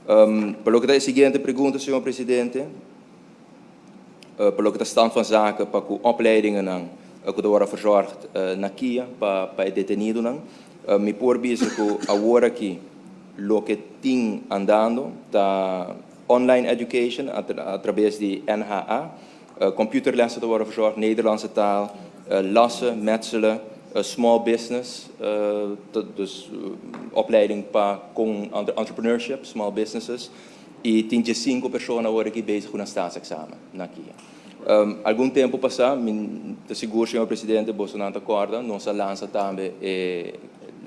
Pa loke ta e siguiente pregunta, señor presidente, pa loke ta stand van zaken pa ku opleidingennan ku ta worden verzorgd na KIA pa e detenidonan. Mi por bisa ku awor aki loke tin andando ta online education a traves di NHA, computerlessen te worden verzorgd, Nederlandse taal, lassen, metselen, small business, dus opleiding pa ku entrepreneurship, small businesses, i tin 5 persona awor aki bezig ku e staatsexamen na KIA. Algun tempu pasá, sigur, señor presidente, boso ta kòrda, nos a lansa tambe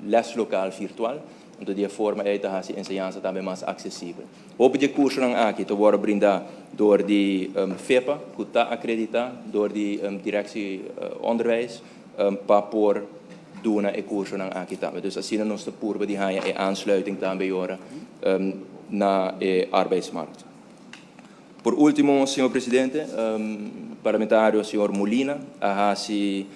leslokaal virtual, anto di forma ei ta hasi enseñansa tambe mas aksesibel. Hopi di e kursonan aki ta wòrdu brindá dor di FEPA, ku ta akreditá dor di directie onderwijs, pa por duna e kursonan aki tambe. Dus asina nos ta purba di haña e aansluiting tambe ora na e arbeidsmarkt. Por último, señor presidente, parlamentario señor Molina a hasi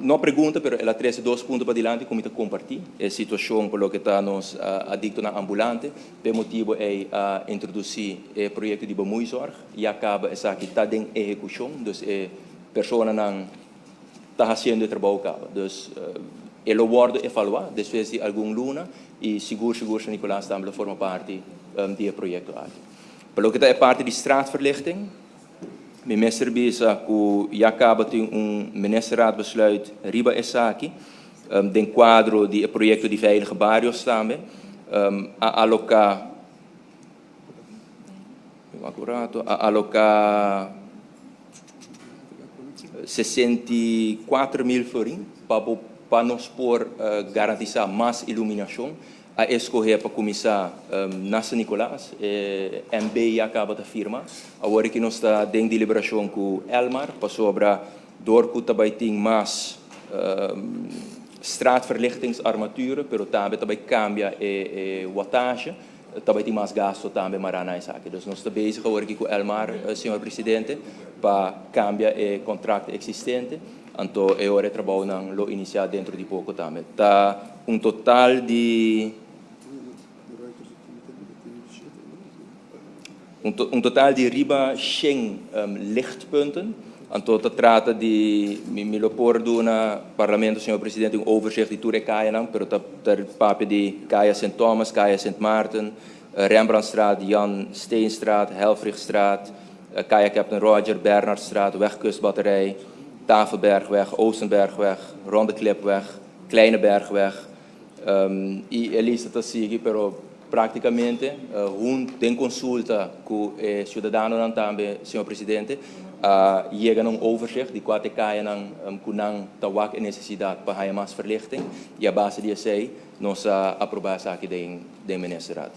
no pregunta, pero el a trese dos punto padilanti ku mi ta kompartí. E situashon pa loke ta nos adiktonan ambulante, pa e motibu ei a introdusí e proyekto di bemoeizorg, ya kaba esaki ta den ehekushon, dus e personanan ta hasiendo e trabou kaba. Dus e lo wòrdu evaluá despues di algun luna i sigur sigur San Nicolas tambe lo forma parti di e proyekto aki. Pa loke ta e parti di straatverlichting, mi mester bisa ku ya kaba tin un ministerraadbesluit riba esaki, den kuadro di e proyekto di Veilige Barrios tambe, a aloká, a aloká 64 mil florin pa nos por garantisá mas iluminashon. A skohe pa kuminsá na San Nicolas, MB a kaba di firma. Awor ku nos ta den deliberashon ku Elmar, pasobra dor ku tambe tin mas straatverlichtingsarmaturen, pero tambe kambia e wattage, tambe tin mas gastu tambe mará na esaki. Dus nos ta bezig awor aki ku Elmar, señor presidente, pa kambia e kontrakt eksistente. Anto, e ora e trabounan lo inisiá dentro di poko tambe. Ta un total di riba 100 lichtpunten. Anto, ta trata di mi lo por duna parlamento, señor presidente, un overzicht di tur e kayanan, pero ta papia di Kaya St. Thomas, Kaya St. Maarten, Rembrandtstraat, Jan Steenstraat, Helfrichstraat, Kaya Captain Roger, Bernardstraat, Weg Kustbatterij, Tafelbergweg, Oostenbergweg, Ronde Klipweg, Kleine Bergweg. I e lista ta sigui, pero práktikamente den konsulta ku e siudadanonan tambe, señor presidente, yega na un overzicht di kua kayanan ku nan ta wak e nesesidat pa mas verlichting i a base di esei nos a aprobá esaki den ministerraad.